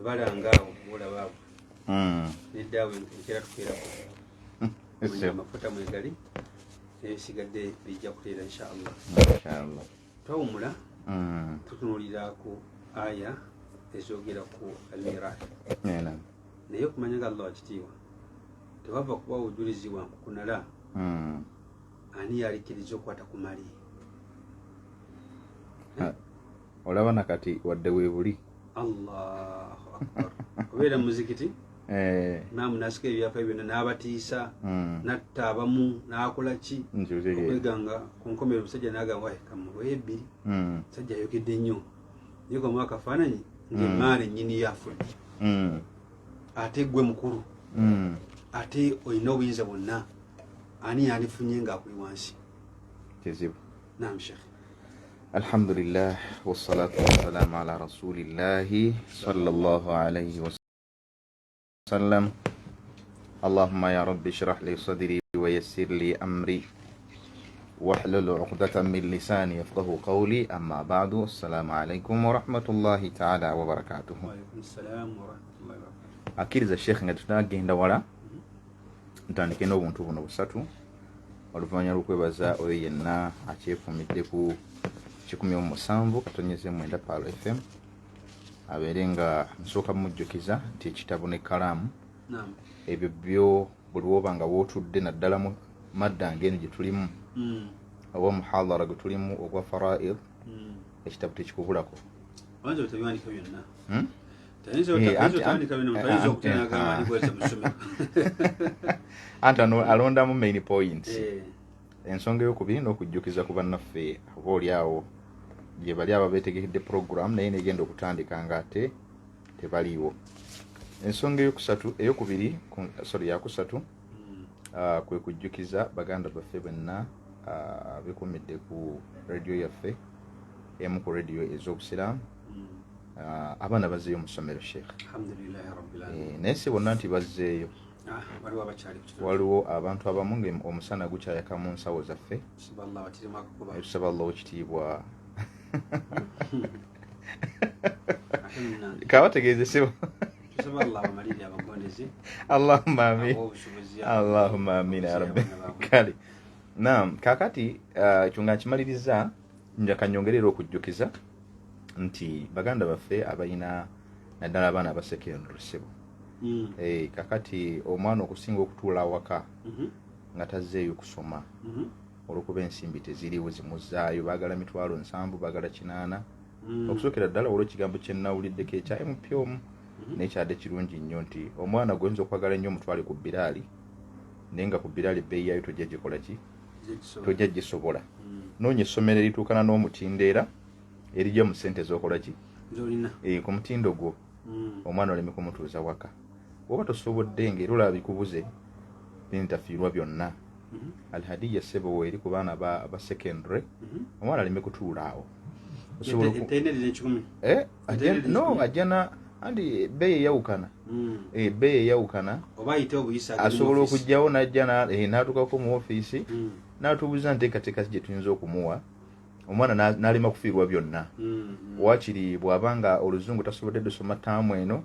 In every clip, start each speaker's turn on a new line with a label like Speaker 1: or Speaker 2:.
Speaker 1: Webalanga awo olaba awo neddaawo enkeera tukeerako amafuta mwegali, ebisigadde bijja kuteera inshallah.
Speaker 2: Inshallah.
Speaker 1: Twawumula tutunulira ku aya ezogera ku almirath, naye okumanya nga Allah wakitiibwa tewava kuba bujulizi wankukunala ani yalikiriza okukwata ku mali.
Speaker 2: Olaba nakati wadde weebuli.
Speaker 1: Allahu akbar, obeera muzikiti, imaamu nasika ebyapa byonna n'abatiisa, natta abamu, n'akola ki, okweganga ku nkomero omusajja n'agamba, "Wae kamuwe ebbiri." Musajja ayogedde nnyo, naye gwamu akafaananyi ng'emaali ennyini yafudde, ate gwe mukulu, ate olina obuyinza bwonna, ani yandifunye ng'akuli wansi?
Speaker 2: Kizibu.
Speaker 1: Nam shekh.
Speaker 2: Alhamdulillah wassalatu wassalamu ala rasulillahi sallallahu alayhi wasallam. Allahumma ya rabbi shrah li sadri wa yassir li amri wahlul uqdatan min lisani yafqahu qawli. Amma ba'du, assalamu alaikum warahmatullahi taala wabarakatuhu.
Speaker 1: Waalaikum salam warahmatullahi wabarakatuh.
Speaker 2: Akkiriza sheekh nga tunagenda wala, ntandike n'obuntu buno busatu, oluvannyuma lw'okwebaza oyo yenna akyefumidde ku 107.9 Pearl FM, abeere nga nsooka mujjukiza nti ekitabo n'ekkalaamu ebyo byo buli woba nga wootudde, naddala mu madda ng'eno gye tulimu oba muhadhara gwe tulimu ogwa faraid, ekitabo tekikubulako.
Speaker 1: Oyinza otabiwandika byonna.
Speaker 2: Hmm?
Speaker 1: Tayinza otandika bino, tayinza okutya n'agamba ani gweza mu ssomero.
Speaker 2: Anti ano alondamu main points. Ensonga eyokubiri n'okujjukiza ku bannaffe oba oli awo gye bali ababeetegekedde program naye negenda okutandika nga ate tebaliiwo. Ensonga eyokusatu, eyokubiri, sorry, yakusatu, kwe kujjukiza baganda baffe bonna abekumidde ku radio yaffe, emu ku radio ez'obusiraamu. Abaana bazzeeyo mu ssomero, sheekh.
Speaker 1: Alhamdulillahi rabbil alamin.
Speaker 2: Naye si bonna nti bazzeeyo.
Speaker 1: Ah, waliwo abakyali ku kitono.
Speaker 2: Waliwo abantu abamu nga omusana gukyayaka mu nsawo zaffe.
Speaker 1: Tusaba Allah abatiremu akakuba.
Speaker 2: Naye tusaba Allah ekitiibwa.
Speaker 1: Ate munnange,
Speaker 2: kabategeeze sibo.
Speaker 1: Tusaba Allah abamalire, abagondeze,
Speaker 2: Allahumma amin.
Speaker 1: abawe obusobozi.
Speaker 2: Allahumma amin ya rabbi.
Speaker 1: Abaana baabwe.
Speaker 2: Kale naam, kakati ekyo nga nkimaliriza, njaka nyongerera okujjukiza nti baganda baffe abalina naddala abaana aba secondary, sibo? Kakati omwana okusinga okutuula awaka nga tazzeeyo kusoma olwokuba ensimbi teziriwo zimuzzaayo, baagala 700,000, baagala 800. Okusookera ddala olwo ekigambo kyenawuliddeko ekya MP omu, naye kyadde kirungi nnyo, nti omwana gwoyinza okwagala ennyo omutwale ku biraali, naye nga ku biraali ebbeeyi yaayo tojja gikola ki? Tojja gisobola. Noonya essomero erituukana n'omutindo era erijja mu ssente z'okola ki?
Speaker 1: Zolina.
Speaker 2: Ku mutindo gwo. Omwana oleme kumutuuza waka oba tosobodde ngaera olaba bikubuze ntafiirwa byonna. Alhadiya sebo eri ku baana ba secondary, omwana aleme kutuula awo. Osobola
Speaker 1: Terina erina 100.
Speaker 2: No, ajja na andi ebbeeyi eyawukana. Ebbeeyi eyawukana.
Speaker 1: Oba ayite obuyisa agende mu
Speaker 2: Asobola
Speaker 1: office.
Speaker 2: okugjawo n'ajja n'atuukako mu ofiisi n'atubuuza nteekateeka ki gye tuyinza okumuwa omwana n'alema kufiirwa byonna. Waakiri bw'aba nga oluzungu tasobodde lusoma taamu eno,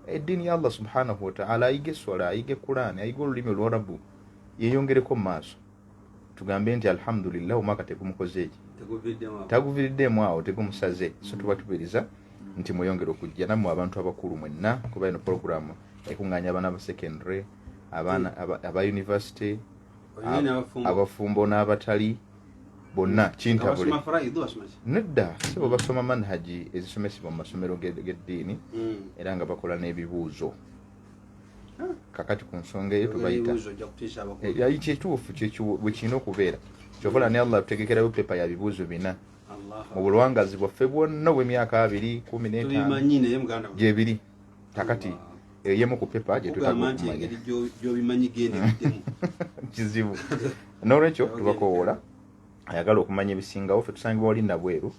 Speaker 2: eddiini ya Allah subhanahu wataala, ayiga eswala, ayiga ekulaani, ayiga olulimi olwarabu, yeyongereko mu maaso. Tugambe nti alhamdulillah, omwaka tegumukoze eki?
Speaker 1: Teguviddemu awo.
Speaker 2: Taguviriddemu awo, tegumusaze. So tuba tubiriza nti mweyongere okujja nammwe abantu abakulu mwenna, kuba eno programu ekuŋŋaanya abaana ba secondary, abaana aba university,
Speaker 1: Olina n'abafumbo.
Speaker 2: Abafumbo n'abatali bonna kintabule.
Speaker 1: Abasoma faraidu basoma ki?
Speaker 2: Nedda sibo, basoma manhaji ezisomesebwa mu masomero g'eddiini era nga bakola n'ebibuuzo. Kakati ku nsonga eyo tubayita
Speaker 1: Ebibuuzo ojja kutiisa abakulu.
Speaker 2: Kyetuufu bwe kirina okubeera. Kyovola ne Allah tutegekerayo pepa ya bibuuzo bina
Speaker 1: Allah.
Speaker 2: mu bulwangazi bwaffe bwonna obw'emyaka 20, 15.
Speaker 1: Tubimanyi naye muganda wange.
Speaker 2: Gyebiri kakati eyo yemu ku pepa gye twetaaga
Speaker 1: Kugamba nti
Speaker 2: okumanya.
Speaker 1: engeri gy'obimanyi genda ebiddemu.
Speaker 2: Kizibu. N'olwekyo tubakowoola, ayagala okumanya ebisingawo, ffe tusangibwa wali Nabweru,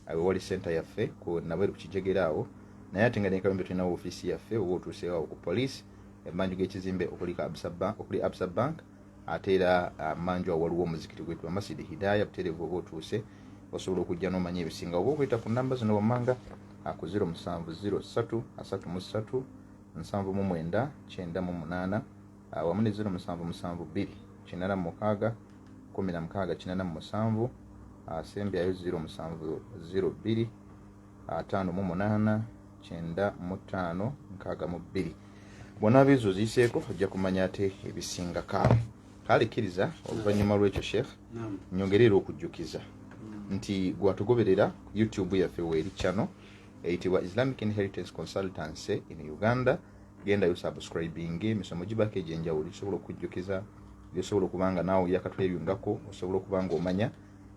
Speaker 2: awo wali center yaffe ku Nabweru ku Kijegere awo, naye ate nga nekawembe tulinawo ofiisi yaffe. Oba otuuseewo awo ku police, emanju g'ekizimbe okuliko Absa Bank, okuli Absa Bank, ate era manju awo waliwo omuzikiti gwetwa Masidi Hidaya butereevu. Oba otuuse osobola okujja n'omanya ebisingawo oba okuyita ku namba zino wammanga. Ku 0703 33 79 98, wamu ne 0772 86 16 87, sembyayo 0702 58 95 62. Bw'onaaba ezo oziyiseeko ojja kumanya ate ebisingako awo. Kale kkiriza oluvannyuma lw'ekyo Sheikh, nyongere era okujjukiza nti gwatugoberera YouTube yaffe weeri channel eyitibwa Islamic Inheritance Consultancy in Uganda. Gendayo subscribing, emisomo gibako egy'enjawulo gisobola okujjukiza, gyosobola okuba nga naawe yakatweyungako, osobola okuba nga omanya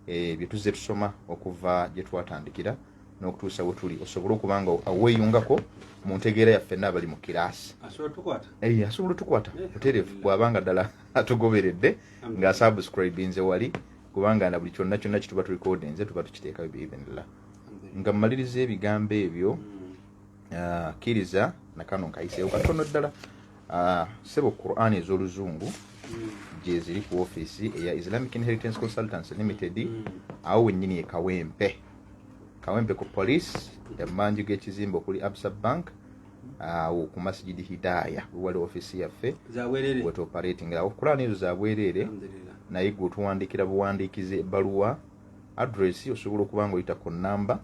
Speaker 2: bye tuzze tusoma okuva gye twatandikira n'okutuusa we tuli, osobole okuba nga weeyungako mu ntegeera yaffe n'abali mu kiraasi. Asobola otukwata butereevu bw'abanga ddala atugoberedde nga subscribinze wali, kubanga na buli kyonna kyonna kituba turecordinze tuba tukiteekayo biidhnillah. Nga mmaliriza ebigambo ebyo, kkiriza nakano nkayiseewo katono ddala. Sebo, Quran ez'oluzungu gye ziri ku ofiisi eya Islamic Inheritance Consultancy Limited, awo wennyini e Kawempe, Kawempe ku police, emanju g'ekizimbe okuli Absa Bank, awo ku Masjidi Hidaya wewali ofiisi yaffe wetuoperating awo. Quran ezo zabwereere, naye gwe otuwandiikira buwandiikizi ebbaluwa, address osobola okuba nga oyita ku namba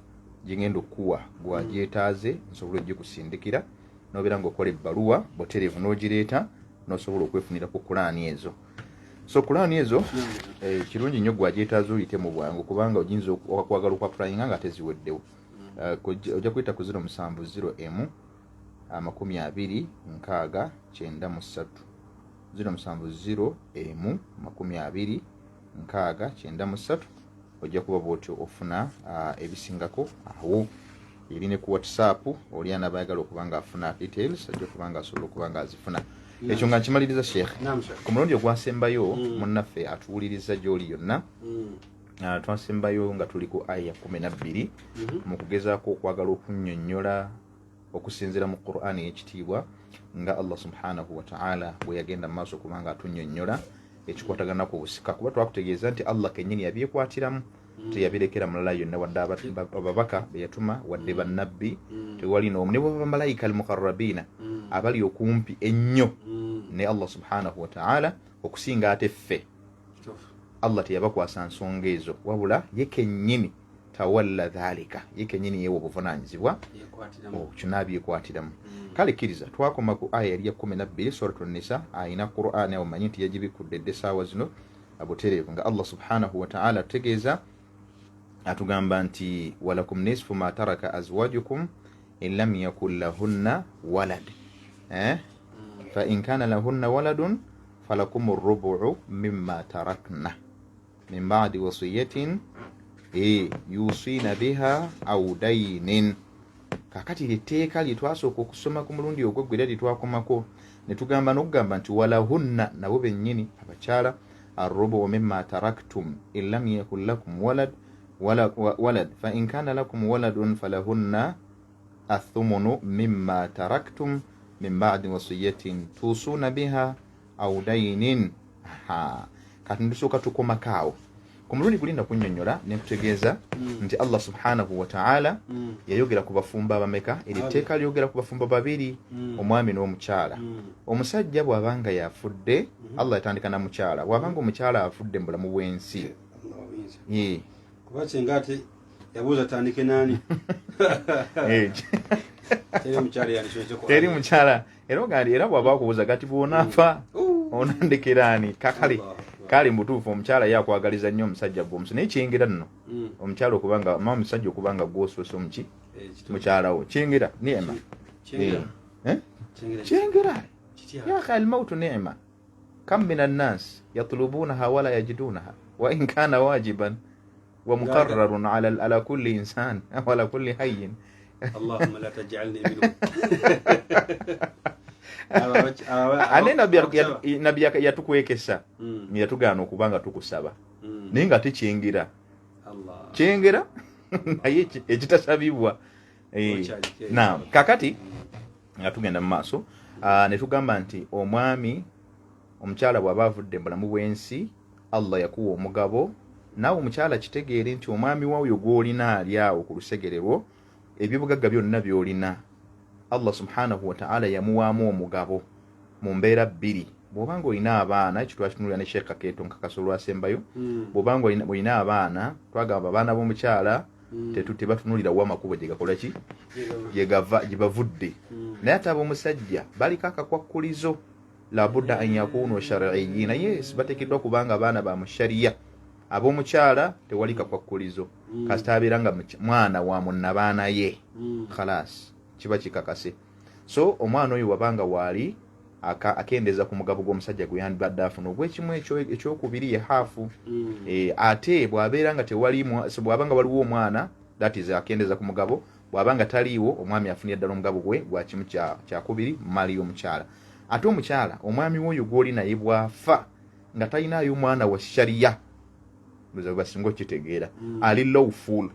Speaker 2: gyengenda okukuwa gwagyetaaze, nsobola ogikusindikira nobeera ngaokola ebbaluwa butereevu n'ogireeta n'osobola okwefunira ku Kulaani ezo. So Kulaani ezo kirungi nnyo gwagyetaaze oyite mu bwangu, kubanga oyinza okwagala okwapplyinga nga teziweddewo. Ojja kuyita ku 0701 20 60 93, 0701 20 60 93. Ojja kuba bwotyo ofuna ebisingako awo. Eri ne ku WhatsApp, oli anaaba ayagala okuba nga afuna details ajja kuba nga asobola okuba nga azifuna. Ekyo nga nkimaliriza Sheikh, ku mulundi ogwasembayo munnaffe atuwuliriza gy'oli yonna, twasembayo nga tuli ku aya 12 mu kugezaako okwagala okunnyonnyola okusinziira mu Qur'ani ey'ekitiibwa nga Allah subhanahu wataala bwe yagenda mu maaso kubanga atunnyonnyola ekikwatagana ku busika, kuba twakutegeeza nti Allah kennyini yabyekwatiramu, teyabirekera mulala yonna, wadde ababaka be yatuma, wadde bannabbi, tewali n'omu, ne bwaba bamalayika al mukarrabiina abali okumpi ennyo ne Allah subhanahu wataala okusinga ate ffe, Allah teyabakwasa nsonga ezo, wabula ye kennyini tawalla dhalika, ye kennyini yewa obuvunaanyizibwa kyo n'abyekwatiramu. Kale kkiriza twakoma ku aya yali ya 12 Suratu Nisa. Ayina Qur'ani awo manyi nti yagibikudde edde essaawa zino butereevu, nga Allah subhanahu wataala atutegeeza, atugamba nti walakum nisfu ma taraka azwajukum in lam yakun lahunna walad, eh? Fa in kana lahunna waladun falakum rubuu mimma tarakna min badi wasiyatin yusina biha au dainin. Kakati lyetteeka lye twasooka okusoma ku mulundi ogwo era lyetwakomako ne tugamba n'okugamba nti walahunna, nabo bennyini abakyala, arrubu mimma taraktum in lam yakun lakum walad, walad fa in kana lakum waladun falahunna athumunu mimma taraktum min badi wasiyatin tusuna biha au dainin. Kati ntusooka tukomako awo. Ku mulundi guli nakunnyonnyola ne nkutegeeza nti Allah subhanahu wataala yayogera ku bafumbo abameka? Eryo etteeka lyogera ku bafumbo babiri, omwami n'omukyala. Omusajja bw'abanga yafudde, Allah yatandika na mukyala, bw'abanga omukyala afudde mu bulamu bw'ensi.
Speaker 1: Kuba singa ate yabuuza tandike nani?
Speaker 2: Teri mukyala. Era ogandi era bw'aba akubuuza gati bw'onaafa onandekeraani? Kakale kale mubutuufu omukyala ye akwagaliza nnyo omusajja gwe omuso, naye kyengera nno omukyala okubanga ma omusajja okubanga gwosoose omuki mukyalawo, kyengera nema, kyengera ya akhi, almautu ni'ma, kam min annas yatlubunaha wala yajidunaha wa in kana wajiban wa muqarrarun ala kulli insan wa ala kulli hayyin.
Speaker 1: Allahumma la taj'alni minhum.
Speaker 2: Ate nabbi yatukwekesa, yatugaana okuba nga tukusaba, naye nga tekyengera, kyengera naye ekitasabibwa. Naam, kakati nga tugenda mu maaso, ne tugamba nti omwami omukyala bw'aba avudde mu bulamu bw'ensi, Allah yakuwa omugabo. Naawe omukyala kitegeere nti omwami waoyo gw'olina ali awo ku lusegere lwo Ebyobugagga byonna by'olina Allah subhanahu wa ta'ala yamuwaamu omugabo mu mbeera bbiri. Bw'obanga olina abaana, ekyo twakitunulira ne Sheikh Kakeeto nkakasa olwasembayo. Bw'obanga olina abaana, twagamba abaana b'omukyala tebatunulira wa makubo gye gakola ki, gye bavudde. Naye ate ab'omusajja baliko akakwakkulizo, labudda an yakunu shar'iyina. Yes, bateekeddwa kubanga abaana ba mu sharia. Ab'omukyala tewali kakwakkulizo, kasita abeera nga mwana wa munnabaana ye, khalas kiba kikakase. So omwana oyo wabanga waali akendeza ku mugabo gw'omusajja gwe yandibadde afuna ogw'ekimu ekyokubiri ye haafu. Ate bw'abeera nga tewali, bw'aba nga waliwo omwana, that is akendeza ku mugabo. Bw'aba nga taliiwo, omwami afunira ddala omugabo gwe gwa kimu kyakubiri mu maali y'omukyala. Ate omukyala, omwami w'oyo gw'oli naye bw'afa nga talinaayo mwana wa sharia, basinga okitegeera, ali lawful,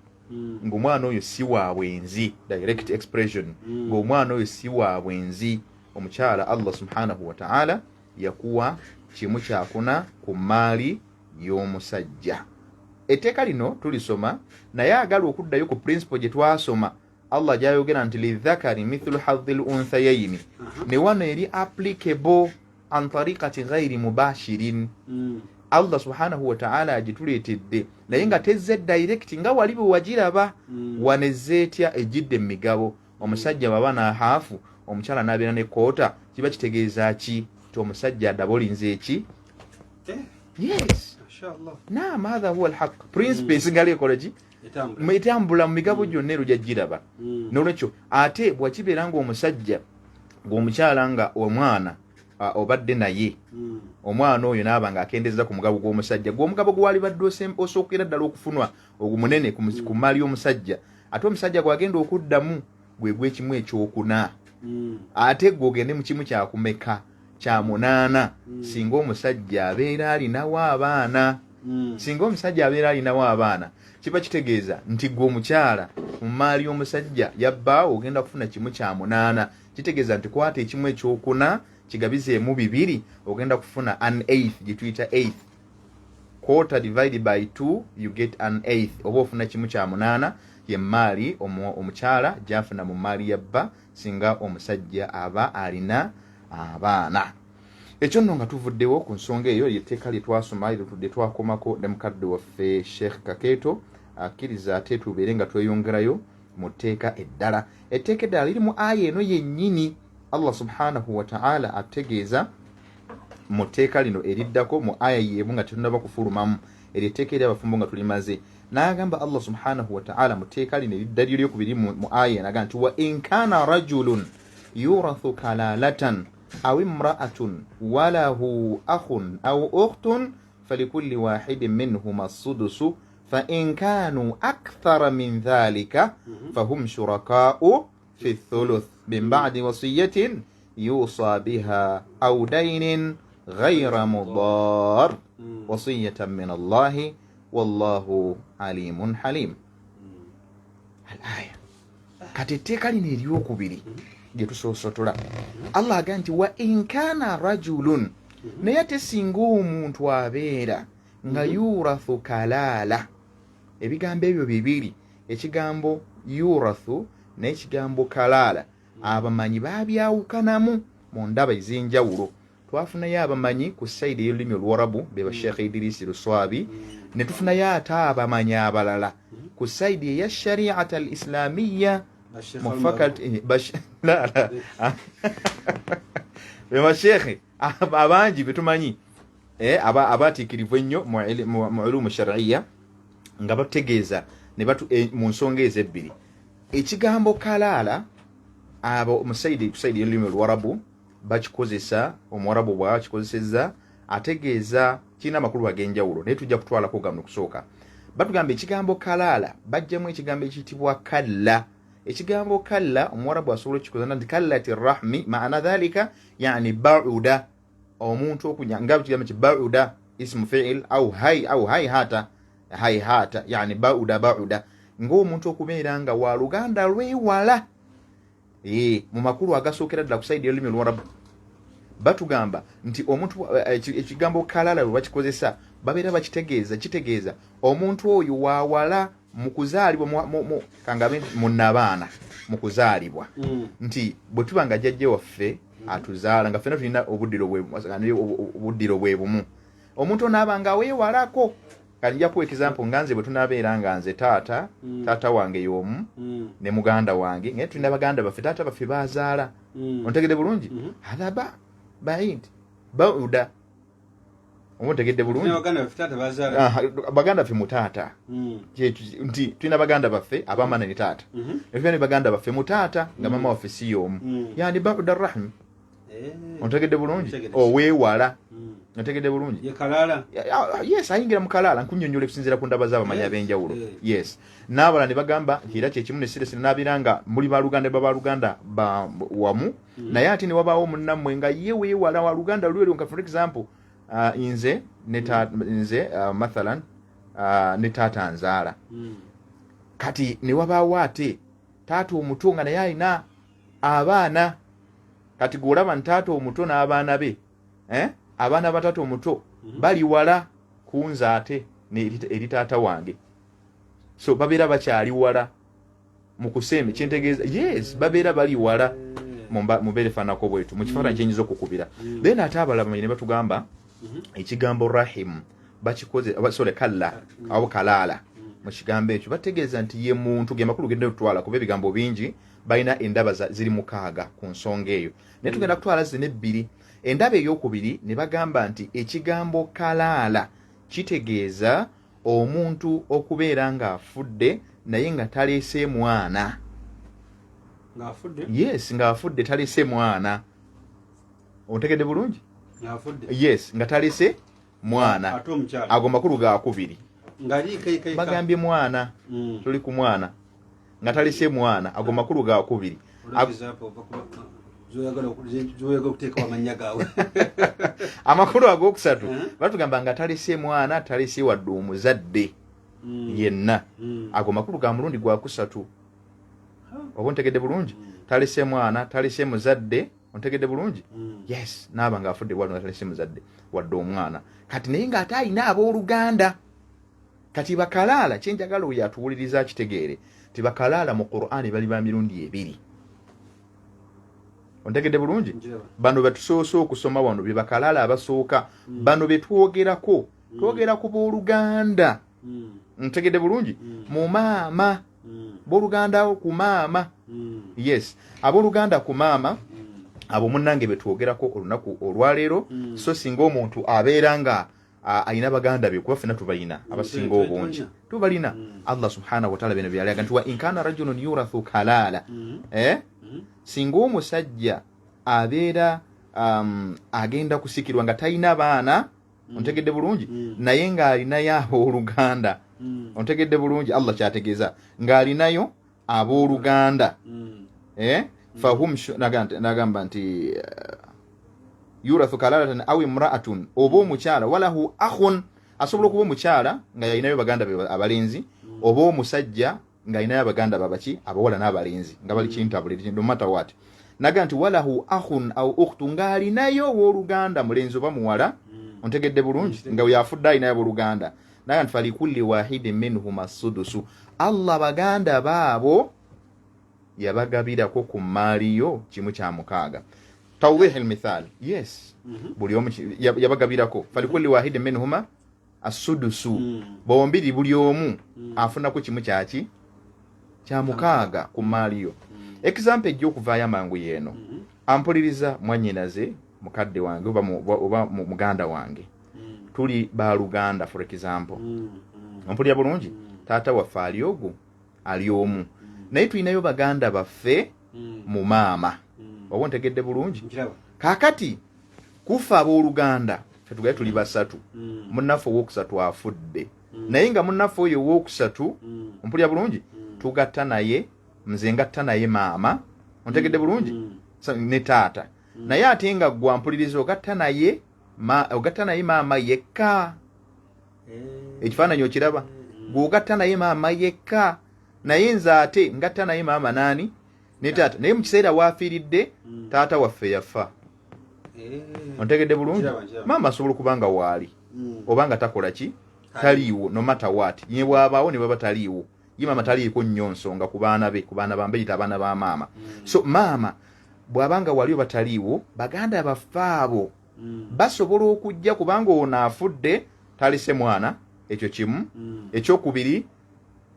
Speaker 2: ng'omwana oyo si wa bwenzi, direct expression, ng'omwana oyo si wa bwenzi, omukyala Allah subhanahu wa ta'ala yakuwa kimu kyakuna ku maali y'omusajja. Etteeka lino tulisoma, naye agala okuddayo ku principle gye twasoma Allah gy'ayogera nti lidhakari mithlu hadhil unthayaini, ne wano eri applicable an tariqati ghairi mubashirin. Allah subhanahu wa ta'ala agituleetedde, naye nga tezze direct nga wali bwe wagiraba. Wanezze etya? Ejjidde mu migabo. Omusajja bw'aba na haafu, omukyala n'abeera ne koota, kiba kitegeeza ki? Nti omusajja adabolinze eki? Yes. Naam, hadha huwa alhaq. Principle esigala ekola ki? Etambula mu migabo gyonna ero gyagiraba. Nolwekyo ate bwakibeera ng'omusajja ng'omukyala nga omwana obadde naye, omwana oyo n'aba nga akendeza ku mugabo gw'omusajja, gw'omugabo gwalibadde osookera ddala okufunwa ogumunene ku mmaali y'omusajja, ate omusajja gwagenda okuddamu gwe gw'ekimu ekyokuna, ate gwe ogende mu kimu kyakumeka kya munaana. Singa omusajja abeera alinawo abaana, singa omusajja abeera alinawo abaana, kiba kitegeeza nti gwe omukyala mu mmaali y'omusajja yabbaawo ogenda kufuna kimu kya munaana. Kitegeeza nti kwata ekimu ekyokuna kigabizeemu bibiri, ogenda kufuna an eighth, gye tuyita eighth. Quarter divided by 2, you get an eighth, oba ofuna kimu kya munaana ye mmaali omukyala gy'afuna mu mmaali ya bba singa omusajja aba alina abaana. Ekyo nno nga tuvuddewo ku nsonga eyo, lyetteeka lye twasoma lye twakomako ne mukadde waffe Sheikh Kakeeto, akkiriza ate tubeere nga tweyongerayo mu tteeka eddala. Etteeka eddala liri mu aya eno yennyini. Allah subhanahu wa ta'ala ategeeza mu tteeka lino eriddako mu aya y'emu nga tetunnaba kufulumamu, eryo etteeka eri abafumbo nga tulimaze. N'agamba Allah subhanahu wa ta'ala mu tteeka lino eriddalyo lyokubiri mu aya, n'agamba nti wa in kana rajulun yurathu kalalatan aw imra'atun walahu akhun aw ukhtun falikulli wahidin minhuma sudusu fa in kanu akthara min dhalika fahum shuraka'u fi thuluth min ba'di wasiyatin yusa biha aw daynin ghayra mudar wasiyatan min Allahi wallahu alimun halim. Al-aya. Kati etteeka lino eryokubiri lye tusoosotola, Allah agamba nti wa in kana rajulun, naye ate singa omuntu abeera nga yurathu kalaala. Ebigambo ebyo bibiri, ekigambo yurathu n'ekigambo kalaala, abamanyi babyawukanamu mu ndaba ez'enjawulo. Twafunayo abamanyi ku sayidi ey'olulimi Oluwarabu, be ba Sheikh Idris Luswabi, ne tufunayo ate abamanyi abalala ku sayidi eya shariat al islamiya mu faculty be bashekhe abangi betumanyi abaatiikirivu ennyo mu ulumu shariya, nga bategeeza ne mu nsonga ezo ebbiri. Ekigambo kalaala abo mu sayidi ku sayidi y'olulimi Oluwarabu bakikozesa, Omuwarabu bw'akikozesezza ategeeza kirina amakulu ag'enjawulo, naye tujja kutwalako gano okusooka. Batugamba ekigambo kalaala bajjamu ekigambo ekiyitibwa kalla. Ekigambo kalla Omuwarabu asobola okukikozesa nti kallati rahmi, maana dhalika yani bauda, omuntu okunya nga kigambo ki bauda ismu fi'il au hay au hayhata hayhata, yani bauda bauda, ng'omuntu okubeera nga wa luganda lwewala. Mu makulu agasookera ddala ku sayidi y'olulimi Oluwarabu batugamba nti omuntu ekigambo kalala bwe bakikozesa babeera bakitegeeza kitegeeza omuntu oyo wawala Mu kuzaalibwa, kangabe munnabaana mu kuzaalibwa, nti bwe tuba nga jjajja waffe atuzaala nga ffenna tulina obuddiro bwe bumu, omuntu onaaba nga weewalako. Kati nja kuwa example nga nze bwe tunaabeera nga nze taata, taata wange y'omu ne muganda wange, naye tulina baganda baffe, taata baffe bazaala. Ontegedde bulungi? Hatha ba baid bauda, oba ontegedde bulungi? Baganda baffe mu taata, nti tulina baganda baffe abamana ne taata, ne tulina ne baganda baffe mu taata nga mama waffe si y'omu, yani bauda rahim. Ontegedde bulungi? Oweewala. Ontegedde bulungi? Yes, ayingira mu kalaala. Nkunyonyola ekusinziira ku ndaba z'abamanyi ab'enjawulo. Yes, n'abalala ne bagamba nti era kyekimu nesiresire n'abeera nga muli baluganda, babaluganda ba wamu, naye ate ne wabaawo munnammwe nga ye weewala wa luganda lwero, nga for example nze nze mathalan ne taata nzaala. Kati ne wabaawo ate taata omuto nga naye alina abaana. Kati gw'olaba nti taata omuto n'abaana be, abaana ba taata omuto bali wala ku nze ate eri taata wange, so babeera bakyali wala mu kusembe kyentegeeza. Yes, babeera bali wala mu mbeera efaananako bwetu mu kifaananyi kyenyinza okukubira. Then ate abalala bamanyi ne batugamba ekigambo rahim bakikoze, sorry, kalla abo kalaala. Mu kigambo ekyo bategeeza nti ye muntu ge makulu genda okutwala, kuba ebigambo bingi, balina endaba ziri 6 ku nsonga eyo, naye tugenda kutwala zino ebbiri. Endaba eyokubiri ne bagamba nti ekigambo kalaala kitegeeza omuntu okubeera ng'afudde naye nga taleese mwana. Yes, ng'afudde talese mwana. Ontegedde bulungi? Yes, nga talese mwana. Ago makulu gakubiri. Bagambye mwana, tuli ku mwana nga talese mwana. Ago makulu gakubiri. Amakulu agokusatu batugamba nga talese mwana, talese wadde omuzadde yenna. Ago makulu ga mulundi gwakusatu. Oba ontegedde bulungi? Talese mwana, talese muzadde. Ontegedde bulungi? Yes, naaba nga afudde bwatu nga talese muzadde wadde omwana. Kati naye ng'ate alina abooluganda. Kati bakalaala, kyenjagala oyo atuwuliriza akitegeere ti bakalaala mu Qur'ani bali ba mirundi ebiri. Ontegedde bulungi? Bano betusoose okusoma wano be bakalaala abasooka. Bano betwogerako, twogera ku booluganda. Ntegedde bulungi? Mu maama, booluganda ku maama. Yes, abooluganda ku maama abo munnange betwogerako olunaku olwaleero. So singa omuntu abeera nga alina baganda be, kuba ffenna tubalina, abasinga obungi tubalina. Allah subhanahu wataala bino byalaga nti wa inkana rajulun yurathu kalaala, singa omusajja abeera agenda kusikirwa nga talina baana. Ontegedde bulungi? Naye ng'alinayo abooluganda. Ontegedde bulungi? Allah kyategeeza ng'alinayo abooluganda, fahum nagamba nti yurathu kalalatan aw imra'atun, oba omukyala, walahu akhun, asobola okuba omukyala nga yalinayo baganda be abalenzi, oba omusajja ng'alinayo abaganda babaki abawala n'abalenzi nga bali kintabule, no matter what. Naga nti walahu akhun aw ukhtu, ng'alinayo owooluganda mulenzi oba muwala. Ontegedde bulungi? Nga yafudde alinayo abooluganda. Naga nti falikulli wahidin minhuma sudusu, Allah baganda baabo yabagabirako ku mmaali yo 5/6. Tawdih almithal, yes. Buli omu yabagabirako falikulli wahidin minhuma assudusu, bombiri buli omu afunako kimu kyaki kya 6 ku mmaali yo. Example ejja okuvaayo amangu yeeno. Ampuliriza mwannyinaze, mukadde wange oba muganda wange, tuli baluganda for example. Ompulira bulungi? Taata waffe ali ogwo ali omu, naye tulinayo baganda baffe mu maama. Oba ontegedde bulungi? Kaakati kufa abooluganda fetugaye tuli basatu, munnaffe owokusatu afudde, naye nga munnaffe oyo owokusatu, ompulira bulungi, tugatta naye, nze ngatta naye maama. Ontegedde bulungi? Ne taata. Naye ate nga gwe ampuliriza ogatta naye maama yekka. Ekifaananyi okiraba? Gweogatta naye maama yekka, naye nze ate ngatta naye maama naani ne taata, naye mu kiseera waafiiridde taata waffe yafa. Ontegedde bulungi? Maama asobola okuba nga waali oba nga takola ki, taliiwo, no matter what, ye bwabaawo ne baba taliiwo. Ye maama taliiko nnyo nsonga ku baana be, ku baana bambeyita abaana ba maama. So maama bw'abanga wali oba taliiwo, baganda baffe abo basobola okujja, kubanga ono afudde talise mwana, ekyo kimu. Ekyokubiri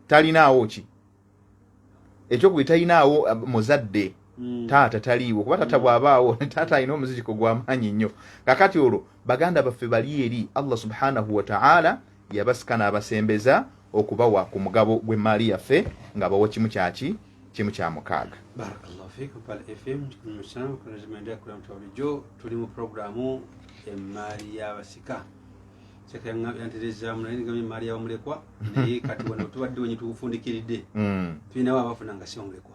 Speaker 2: talinaawo ki? Ekyokubiri talinaawo muzadde. Taata taliiwo, kuba taata bw'abaawo, taata alina omuziziko gw'amaanyi nnyo. Kakati olwo baganda baffe bali eri Allah subhanahu wataala yabasika n'abasembeza okubawa ku mugabo gw'emmaali yaffe nga bawa kimu kyaki? Kimu kya mukaaga.
Speaker 1: Barakallahu fikum. Pal FM 17 kula bulijjo tuli mu programu Emmaali y'Abasika. Seka yanterezaamu naye nigambye emmaali y'abamulekwa, naye kati wano tubadde wenye tugufundikiridde. Tulinawo abafuna nga si bamulekwa.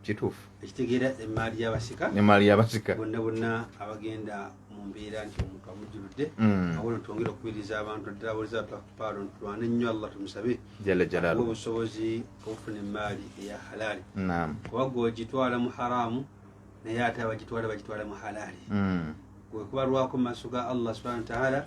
Speaker 2: Kituufu.
Speaker 1: Ekitegeera emmaali y'abasika.
Speaker 2: Emmaali y'abasika.
Speaker 1: Bonna bonna abagenda mu mbeera nti omuntu amujjuludde. Awo no twongere okukubiriza abantu ddala abawuliza paalo tulwane nnyo Allah tumusabe
Speaker 2: jalla jalaaluhu
Speaker 1: obusobozi obufuna emmaali eya halaali.
Speaker 2: Naam.
Speaker 1: Kuba gw'ogitwala mu haraamu, naye ate abagitwala bagitwala mu halaali. Gwe kubalwako mu maaso ga Allah subhanahu wa ta'ala,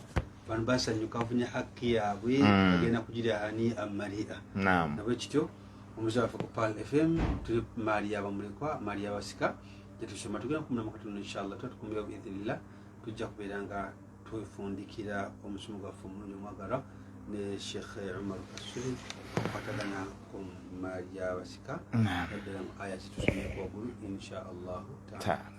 Speaker 1: bano basanyuka bafunye hakki yaabwe, bagenda kugirya hani amari'a.
Speaker 2: Naam.
Speaker 1: Nabwe kityo omuze waffe ku Pearl FM tuli maali y'abamulekwa, maali y'abasika gyetusoma. Tugenda kumulamu katono inshallah, tuba tukumbira biidhinillah, tujja kubeera nga twefundikira omusomo gwaffe omulungi omwagalwa ne Sheikh Umar Kasuri okukwatagana ku maali y'abasika
Speaker 2: Naam.
Speaker 1: naddala mu aya zitusomeko waggulu insha Allahu taala.
Speaker 2: Taala.